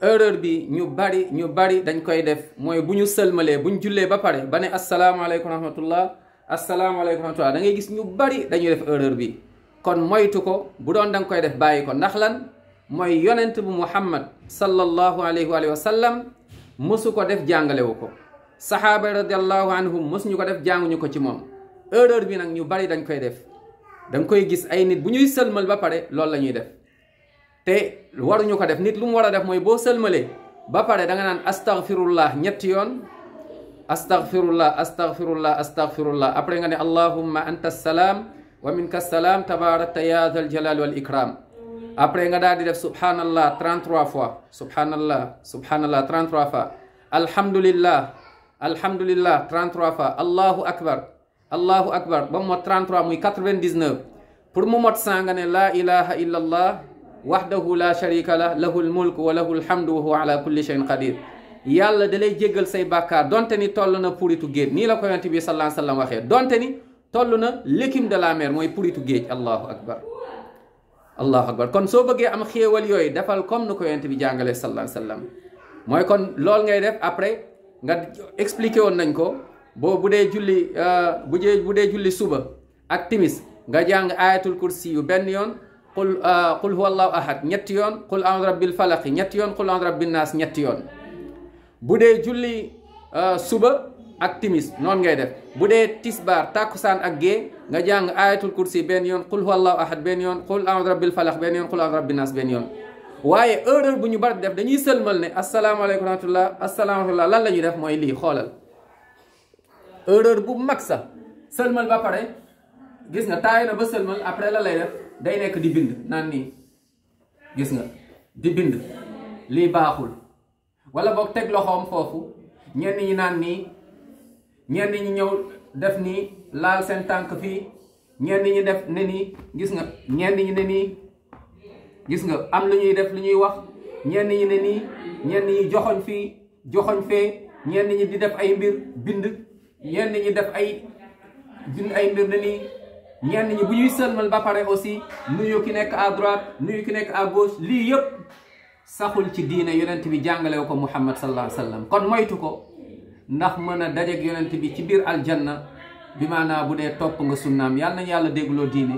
erreur bi ñu bari dañ koy def mooy bu ñu sëlmalee bu ñu jullee ba pare ba ne asalaamaaleykum wa rahmatullah asalaamaaleykum wa rahmatullah da ngay gis ñu bari dañuy def erreur bi. kon moytu ko bu doon da nga koy def bàyyi ko ndax lan mooy yonent bu muhammad sallallahu alayhi wa sallam mosu ko def jàngalewu ko saxaaba radiallahu anhum mosuñu ko def jànguñu ko ci moom. erreur bi nag ñu bari dañ koy def da nga koy gis ay nit bu ñuy sëlmal ba pare loolu la ñuy def te waruñu ko def. nit lu mu war a def mooy boo sëlmalee ba pare da nga naan astaghfirullah ñetti yoon astaghfirullah astaghfirullah astaghfirullah après nga ne allahumma anta salaam wa minka salaam tabarakta ya zal jalal wal ikram. après nga daal di def subhanallah 33 fois subhanallah 33 fois alhamdulillah alhamdulillah 33 fois allahu akbar ba mu mot 33 muy 99 pour mu mot 100 nga ne la ilaha illa allah wahdahu la sharika lah lahul mulku wa lahul hamdu wa huwa ala kulli shay'in qadir. yàlla da lay jéggal say bàkkaar donte ni toll na puritu géej nii la ko yonent bi sallallahu alayhi wa sallam waxee donte ni toll na l'écume de la mer mooy puritu géej. allahu akbar kon soo bëggee am xéewal yooyu defal comme nu ko yonent bi jàngalee sallallahu alayhi wa sallam mooy kon loolu ngay def. après nga expliqué woon nañ ko bu dee julli suba ak timis nga jàng ayatul kursi yu benn yoon qul huwa allahu ahad ñetti yoon qul a'udhu rabbil falaq ñetti yoon qul a'udhu rabbin nas ñetti yoon. bu dee julli suba ak timis noonu ngay def. bu dee tisbaar takkusaan ak gée nga jàng ayatul kursi benn yoon qul huwa allahu ahad benn yoon qul a'udhu rabbil falaq benn yoon qul a'udhu rabbin nas benn yoon. waaye erreur bu ñu bari def dañuy sëlmal ne asalaamaaleykum wa rahmatullah asalaamaaleykum lan la ñuy def mooy lii xoolal erreur bu mag sax sëlmal ba pare gis nga taay na ba sëlmal après la lay def day nekk di bind naan nii gis nga di bind lii baaxul wala boog teg loxoom foofu ñenn ñi naan nii ñenn ñi ñëw def nii laal seen tànk fii ñenn ñi def ne nii gis nga ñenn ñi ne nii gis nga am lu ñuy def lu ñuy wax ñenn ñi ne nii ñenn ñi joxoñ fii joxoñ fee ñenn ñi di def ay mbir bind ñenn ñi def ay mbir ne nii ñenn ñi bu ñuy sëlmal ba pare aussi nuyu ki nekk à droite nuyu ki nekk à gauche lii yëpp saxul ci diine yonent bi jàngalew ko muhammad sallallahu alayhi wa sallam. kon moytu ko ndax mën a dajeek yonent bi ci biir aljanna bi maanaa bu dee topp nga sunnaam yàlla nañu yàlla dégloo diine.